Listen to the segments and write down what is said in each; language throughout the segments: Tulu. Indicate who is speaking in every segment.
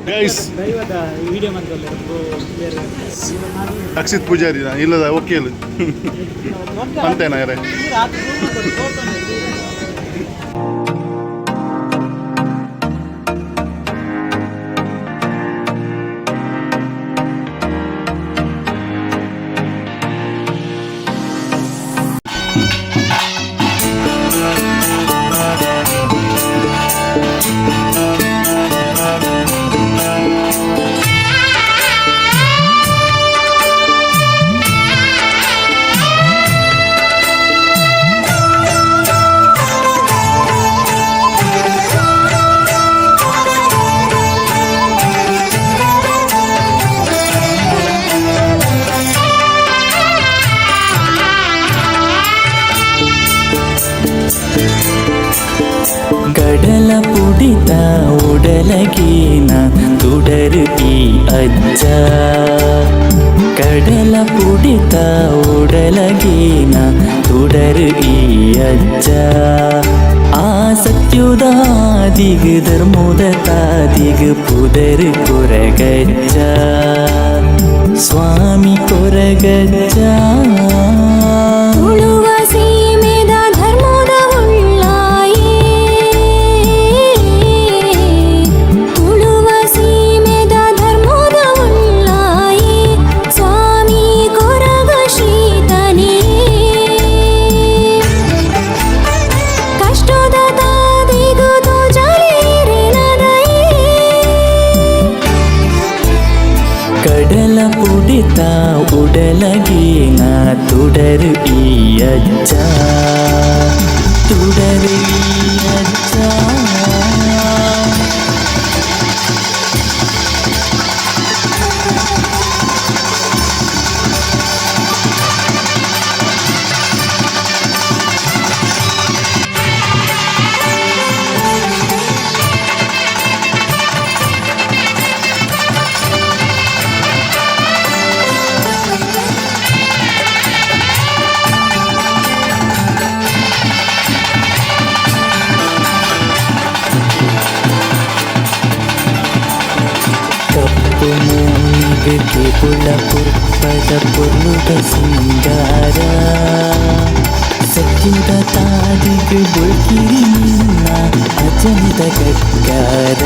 Speaker 1: Guys
Speaker 2: ದೈವದ ವಿಡಿಯೋ ಮಂತಲ್ಲ.
Speaker 1: ಅಕ್ಷಿತ್ ಪೂಜಾರಿ ಇಲ್ಲದ ವಕೀಲ್ ಅಂತೇನಾ ಯಾರೇ.
Speaker 3: ಕಡಲ ಪುಡಿತ ಉಡಲಗೇನ ತುಡರು ಈ ಅಜ್ಜ. ಕಡಲ ಪುಡಿತ ಉಡಲಗೇನ ತುಡರು ಈ ಅಜ್ಜ. ಆ ಸತ್ಯುದಾದಿಗು ಧರ್ಮದ ತಾದಿಗು ಪುದರು ಕೊರಗಜ್ಜ, ಸ್ವಾಮಿ ಕೊರಗಜ್ಜ.
Speaker 4: ತುಳುವ ಸೀಮೆದ ಧರ್ಮದ ಉಳ್ಳಾಯೇ, ತುಳುವ ಸೀಮೆದ ಧರ್ಮದ ಉಳ್ಳಾಯೇ, ಸ್ವಾಮಿ ಕೊರಗ ಶ್ರೀತನೇ. ಕಷ್ಟದ ತಾದಿಗು ತೋಜಲೇರಿನದಯೇ.
Speaker 3: ಕಡಲ ಪುಡಿತ ಉಡಲಗೇನ ತುಡರು ಈ ಅಜ್ಜ, ತುಡರು ಈ ಅಜ್ಜ. ಕಪ್ಪು ಮೂನಿಗೆ ಪುಳ ಪುರ್ಪದ ಪೊರ್ಲುದ ಸಿಂಗಾರ, ಸತ್ಯದ ತಾದಿಗೆ ಬೊಳ್ಕಿರಿ ನಿನ್ನ ಅಜನಿದ ಕಕ್ಕಾರ.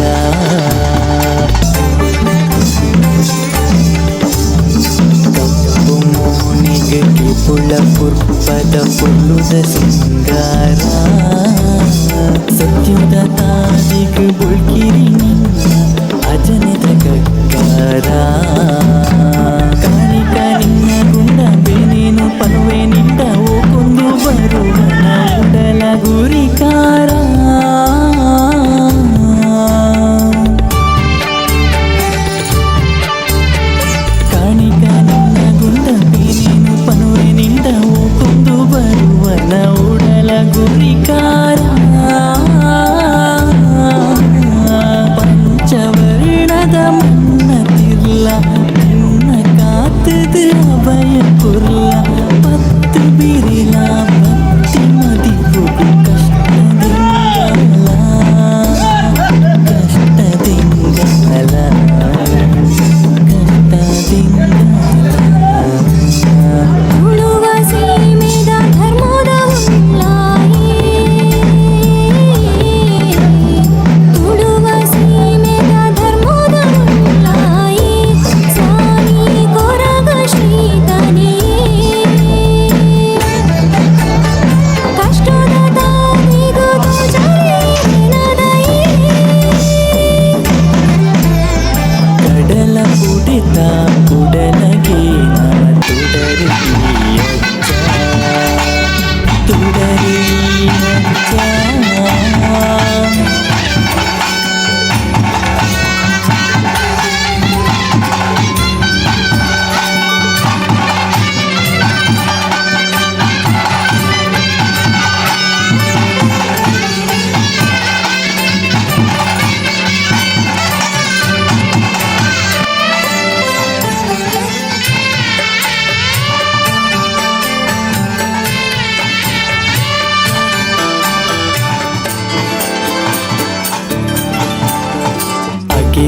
Speaker 3: ಕಪ್ಪು ಮೋನಿಗೆ ಪುಳ ಪುರ್ಪದ ಪೊರ್ಲುದ ಸಿಂಗಾರ, ಸತ್ಯದ ತಾದಿಗೆ ಬೊಳ್ಕಿರಿ ನಿನ್ನ ಅಜನಿದ ಕಕ್ಕಾರ. ಕಾಣಿಕ ನಿನ್ನ ಗುಂಡ ಬೇನೇನು ಪನುವೆ ನಿಂದ ಓ ಕೊಂದು ಬರುವನ ಉಡಲ ಗುರಿಕಾರ. ಕಾಣಿಕ ನಿನ್ನ ಗುಂಡ ಬೇನೇನು ಪನುವೆ ನಿಂದ ಓ ಕೊಂದು ಬರುವನ ಉಡಲ ಗುರಿಕಾರ. ಪಂಚವರ್ಷದ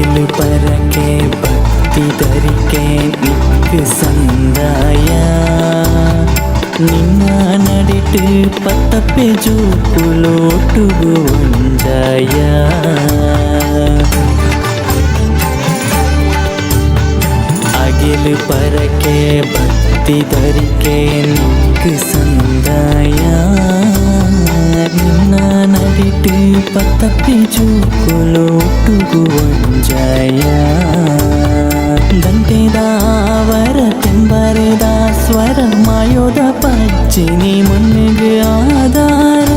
Speaker 3: ಅಗಿಲು ಪರಕೆ ಭಕ್ತಿ ಧರಿಕೆ ನಿಕ್ಕು ಸಂದಾಯ. ನಿನ್ನ ನಡಿಟು ಪತ್ತಪ್ಪೆ ಜೂಕುಲೋಟುಗು ಒಂಜಾಯ. ಅಗಿಲು ಪರಕೆ ಭಕ್ತಿ ಧರಿಕೆ ನಿಕ್ಕು ಸಂದಾಯ. ನಿನ್ನ ನಡಿಟು ಪತ್ತಪ್ಪೆ ಜೂಕುಲೋಟುಗು ಒಂಜಾಯ. ದಂಟೆದಾವರ ತೆಂಬರೆದ ಸ್ವರ ಮಾಯೋದ ಪಜ್ಜಿನಿ ಮಣ್ಣಿಗೆ ಆಧಾರ.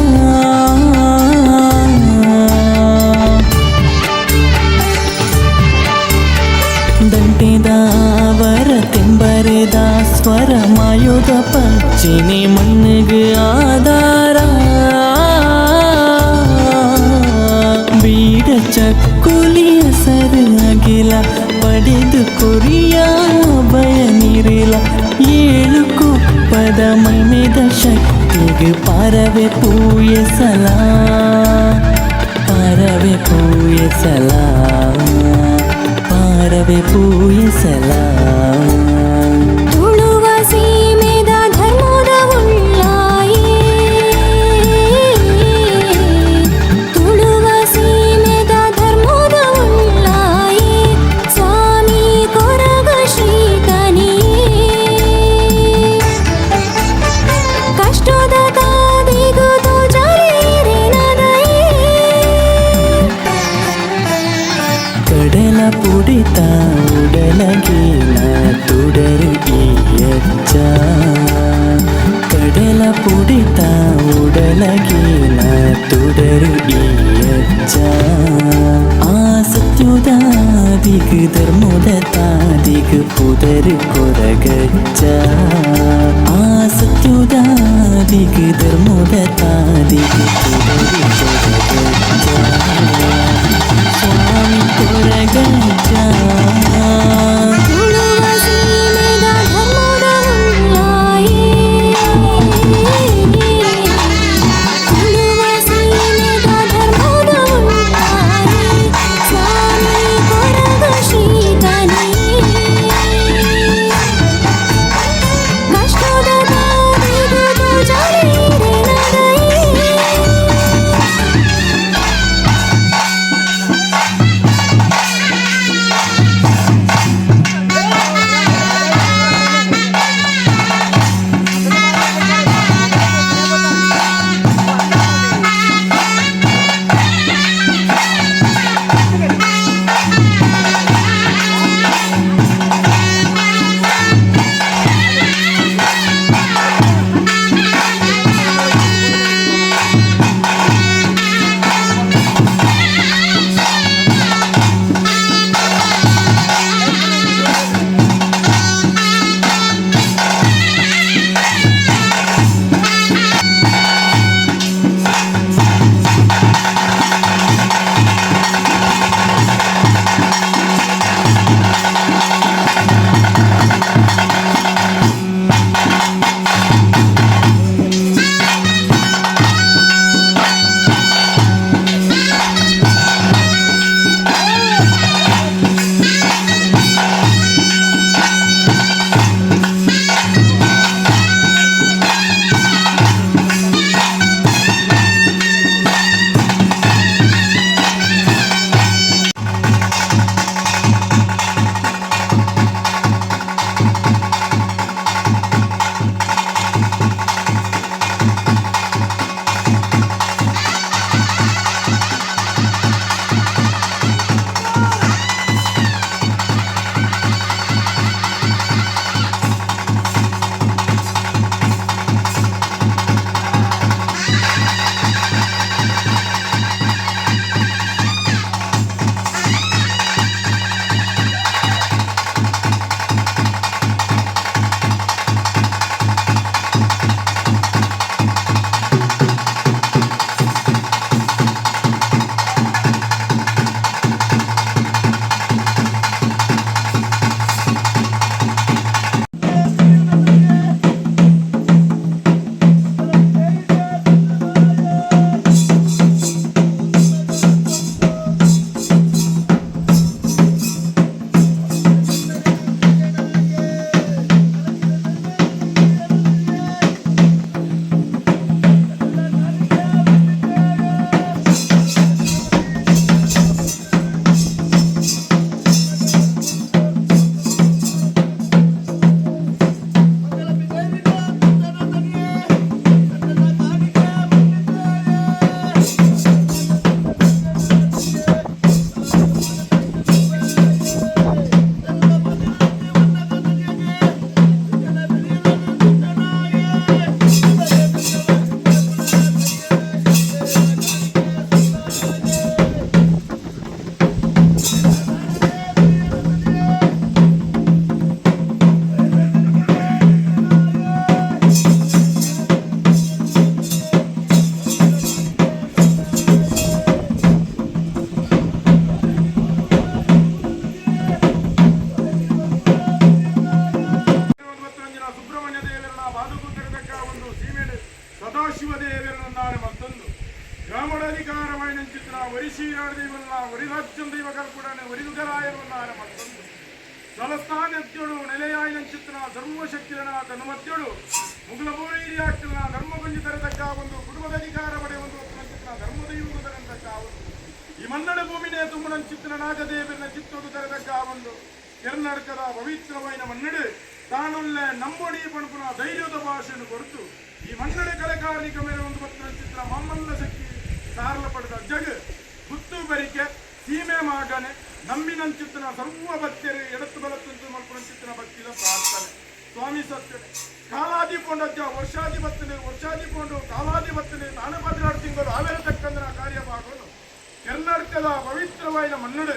Speaker 3: ದಂಟೆದಾವರ ತೆಂಬರೆದ ಸ್ವರ ಮಾಯೋದ ಪಜ್ಜಿನಿ ಮಣ್ಣಿಗೆ ಆಧಾರ. ಬೀಡ ಚಕ್ಕುಲಿಯ ಸರು ಅಗಿಲ ಪಡೆದು ಕೊರಿಯ ಭಯ ನೀರಿಲ. ಏಳು ಕುಪ್ಪದ ಮೈಮೆದ ಶಕ್ತಿಗೆ ಪಾರವೆ ಪೂಯಸಲ, ಪಾರವೆ ಪೂಯಸಲ, ಪಾರವೆ ಪೂಯಸಲ.
Speaker 4: ತುಳುವ ಸೀಮೆದ ಧರ್ಮದ ಉಳ್ಳಾಯೇ, ತುಳುವ ಸೀಮೆದ ಧರ್ಮದ ಉಳ್ಳಾಯೇ, ಸ್ವಾಮಿ ಕೊರಗ ಶ್ರೀತನಿಯೇ. ಕಷ್ಟದ ತಾದಿಗು ತೋಜಾರೇರಿನದಯೇ.
Speaker 3: ಕಡಲ ಪುಡಿತ ಉಡಲಗೇನ ತುಡರು ಈಯಚ್ಚ. ಕಡಲ ಪುಡಿತ ಉಡಲಗೇನ ತುಡರು ಈಯಚ್ಚ. ಆ ಸತ್ಯುದಾದಿಗು ಧರ್ಮದ ತಾದಿಗು ಪುದರು ಕೊರಗಚ್ಚ. ಆ ಸತ್ಯುದಾದಿಗು ಧರ್ಮದ ತಾದಿಗು ಪುದರು ಕೊರಗಚ್ಚ. ಸ್ವಾಮಿ ಕೊರಗಜ್ಜ.
Speaker 4: ತುಳುವ ಸೀಮೆದ ಧರ್ಮದ ಉಳ್ಳಾಯೇ, ತುಳುವ ಸೀಮೆದ ಧರ್ಮದ ಉಳ್ಳಾಯೇ, ಸ್ವಾಮಿ ಕೊರಗ ಶ್ರೀತನಿಯೇ. ಕಷ್ಟದ ತಾದಿಗು ತೋಜಾರೇರಿನದಯೇ.
Speaker 5: ಶೀರಾಡ ದೈವಲ್ಲ ಒರಿ ರಾಜ್ಯಂ ದೈವ ಕಲ್ಪುಡನೆ ಒರಿದುಗರಾಯರುನ್ನಾರ ಮತ್ತೊಂದು ಸ್ಥಳಸ್ಥಾನತ್ಯೊಡು ನೆಲೆಯಾಯಿನಂಚಿತ್ತನ ಸರ್ವಶಕ್ತಿಲನ ತನುಮತ್ಯೊಡು ಮುಗುಲ ಬೋರಿಯಾಕ್ತಿನ ಧರ್ಮ ತರತಕ್ಕ ಒಂದು ಕುಟುಂಬದ ಅಧಿಕಾರ ಪಡೆಯುವಂದು ಚಿತ್ರ ಧರ್ಮದೈವ ತರತಕ್ಕ ಒಂದು ಈ ಮನ್ನಡ ಭೂಮಿನೇ ತುಂಬುನಂಚಿತ್ತನ ನಾಗದೇವನ ಚಿತ್ತೊಡು ತರತಕ್ಕ ಒಂದು ಕರ್ನಾಟಕದ ಪವಿತ್ರವಾಯಿನ ಮನ್ನಡು ತಾನುಳ್ಳ ನಂಬೊಡಿ ಪಣಪುನ ಧೈರ್ಯದ ಭಾಷೆಯನ್ನು ಕೊರತು ಈ ಮನ್ನಡ ಕಲೆಕಾರ್ಣಿಕ ಮೇಲೆ ಒಂದು ಪತ್ರ ಚಿತ್ರ ಮಾಮಲ್ಲ ಶಕ್ತಿ ಸಾರಲ ಪಡೆದ ಜಗ ಗುತ್ತು ಬರಿಕೆ ಸೀಮೆ ಮಾಗನೆ ನಂಬಿನಂಚಿತ್ತನ ಸರ್ವ ಭಕ್ತರು ಎಡತ್ತು ಬಲತ್ತಂತು ಮಲ್ಪುನಂಚಿತ್ತನ ಭಕ್ತಿದ ಪ್ರಾರ್ಥನೆ. ಸ್ವಾಮಿ ಸತ್ಯನೆ ಕಾಲಾದಿ ಪೋಂಡಜ್ಜ ವರ್ಷಾದಿ ಬತ್ತನೆ, ವರ್ಷಾದಿ ಪೋಂಡು ಕಾಲಾದಿ ಬತ್ತನೆ, ತಾನು 16 ತಿಂಗಳು ಆವೇರ ತಕ್ಕಂದನ ಕಾರ್ಯಭಾಗನು ಕರ್ನಾಟಕದ ಪವಿತ್ರವಾಯಿನ ಮನ್ನಡು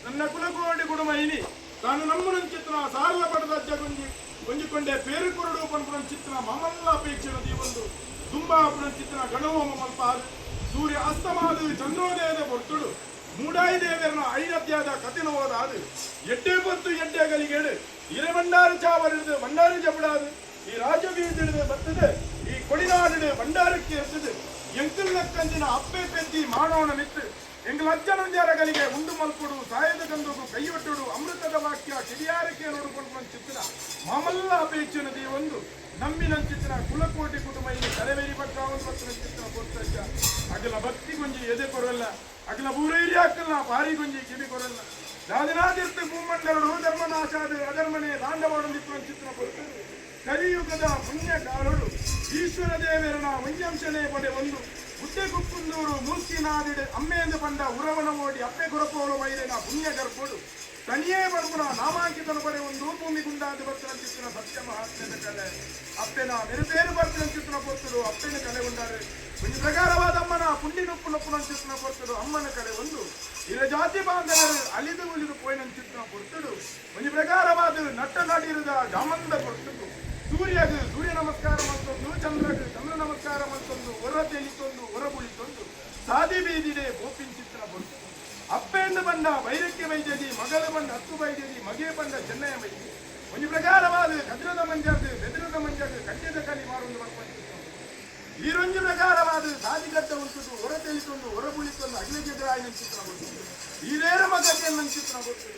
Speaker 5: ನನ್ನ ಕುಲಕೋಟಿ ಕುಡುಮೈನಿ ತಾನು ನಮ್ಮನಂಚಿತ್ತನ ಸಾರಲ ಪಡೆದ ಅಜ್ಜ ಗುಂಜಿ ಒಂಜಿಕೊಂಡೆ ಪೇರು ಕೊರಡು ಪನ್ಪುನಂಚಿತ್ತನ ಮಮಲ್ಲ ಅಪೇಕ್ಷೆ ಒಂದು ತುಂಬಾ ಚಿತ್ರ ಗಣಹೋಮ ಮಲ್ಪಾರು. ಸೂರ್ಯ ಅಸ್ತಮಾದ ಚಂದ್ರೋದಯದ ಪೊರ್ತುಡು ಮೂಡಾಯಿ ದೇವರನ ಐನತ್ಯಾದ ಕಥೆನ ಓದಾದು ಎಡ್ಡೆ ಪತ್ತು ಎಡ್ಡೆ ಗಲಿಗೇಡು ಇರೆ ಭಂಡಾರ ಚಾವರಿಡಿದು ಭಂಡಾರ ಜಪಡಾದು ಈ ರಾಜಬೀದಿಡಿದು ಬರ್ತದೆ ಈ ಕೊಡಿನಾಡಿಡು ಭಂಡಾರಕ್ಕೆ ಎರ್ತದೆ. ಎಂಕಲ್ನಕ್ಕಂಜಿನ ಅಪ್ಪೆ ಪೆದ್ದಿ ಮಾಡೋಣ ಮಿತ್ತು ಎಂಗಳ ಅಜ್ಜನಂಜಾರಗಳಿಗೆ ಉಂಡು ಮಲ್ಪುಡು ಸಾಯದ ಗಂದುಗು ಕೈಯೊಟ್ಟುಡು ಅಮೃತದ ವಾಕ್ಯ ಕಿಡಿಯಾರಕ್ಕೆ ನೋಡಿಕೊಂಡು ಚಿತ್ರ ಮಾಮಲ್ಲ ಅಪೇಕ್ಷೆ ಒಂದು ನಂಬಿನಂಚಿತ್ತಿನ ಕುಲಕೋಟಿ ಕುಟುಂಬ ಇಲ್ಲಿ ತಲೆವೇರಿ ಪಕ್ಕ ಒಂದು ಚಿತ್ರ ಕೊರ್ತಜ್ಜ ಅಗಲ ಭಕ್ತಿ ಗುಂಜಿ ಎದೆ ಕೊರಲ್ಲ, ಅಗಲ ಬೂರೈರಿ ಹಾಕಲ್ಲ ಪಾರಿ ಗುಂಜಿ ಕಿವಿ ಕೊರಲ್ಲ. ದಾದಿನಾದಿರ್ತು ಭೂಮಂಡಲಡು ಧರ್ಮನಾಶಾದ ಅಧರ್ಮನೆ ತಾಂಡವಾಡಲಿತ್ತು ಚಿತ್ರ ಕೊರ್ತದೆ. ಕಲಿಯುಗದ ಪುಣ್ಯ ಕಾಲಡು ಈಶ್ವರ ದೇವರನ ಒಂಜಂಶನೇ ಪಡೆ ಒಂದು ಗುಡ್ಡೆ ಕುಕ್ಕುಂದೂರು ಮೂರ್ತಿನಾದಿಡು ಅಮ್ಮೆಂದು ಪಂಡ ಉರವನ ಓಡಿ ಅಪ್ಪೆ ಕೊರಪೋಲು ವೈರಿನ ಪುಣ್ಯ ಗರ್ಭೋಡು ತನಿಯೇ ಬರ್ಪುನ ನಾಮಾಂಕಿತನ ಪಡೆ ಒಂದು ಭೂಮಿ ಗುಂಡಾದ ಬರ್ತಿನ ಸತ್ಯ ಮಹಾತ್ಮ್ಯದ ಕಲೆ ಅಪ್ಪೆನ ಮೆರುಪೇರು ಬರ್ತಿನ ಚಿತ್ರನ ಪೊರ್ತುಡು ಅಪ್ಪೆನ ಕಲೆ ಉಂಡಾರು. ಒಂದು ಪ್ರಕಾರವಾದ ಅಮ್ಮನ ಪುಂಡಿ ನೊಪ್ಪು ನೊಪ್ಪುನ ಚಿತ್ರನ ಪೊರ್ತುಡು ಅಮ್ಮನ ಕಲೆ ಒಂದು ಇರ ಜಾತಿ ಬಾಂಧವರು ಅಲಿದು ಉಳಿದು ಪೋಯಿನ ಚಿತ್ರನ ಪೊರ್ತುಡು ಒಂದು ಪ್ರಕಾರವಾದ ನಟ್ಟ ನಡಿರದ ಜಾಮಂದ ಪೊರ್ತುಡು ಸೂರ್ಯಗ್ ಸೂರ್ಯ ನಮಸ್ಕಾರ ಮಂತೊಂದು, ಚಂದ್ರಗ್ ಚಂದ್ರ ನಮಸ್ಕಾರ ಮಂತೊಂದು, ಹೊರ ತೆಲಿತೊಂದು ಹೊರ ಬುಳಿತೊಂದು ಸಾದಿ ಬೀದಿಡೆ ಗೋಪಿನ ಚಿತ್ರ ಪೊರ್ತುಡು ಅಪ್ಪೆಂದು ಬಂದ ವೈರಕ್ಕೆ ವೈದ್ಯದಿ, ಮಗಳ ಬಂದ ಹತ್ತು ವೈದ್ಯದಿ, ಮಗೆ ಬಂದ ಚೆನ್ನಯ ವೈದ್ಯ. ಒಂದು ಪ್ರಕಾರವಾದ ಕದ್ರದ ಮಂಜಾಗ ಬೆದರದ ಮಂಜಾಗ ಕಡ್ಯದ ಕಲಿ ಮಾರೊಂದು ಬರ್ಪಂಚಿತ್ತು. ಈ ಪ್ರಕಾರವಾದ ಸಾದಿಗಟ್ಟ ಉಂಟು ಹೊರ ತೆಲಿತೊಂದು ಹೊರ ಬುಳಿತೊಂದು ಅಗ್ಲಿಗೆದುರಾಯಿನ ಚಿತ್ರ ಗೊತ್ತು ಈರೇರ ಮಗಕ್ಕೆ ಚಿತ್ರ ಗೊತ್ತು.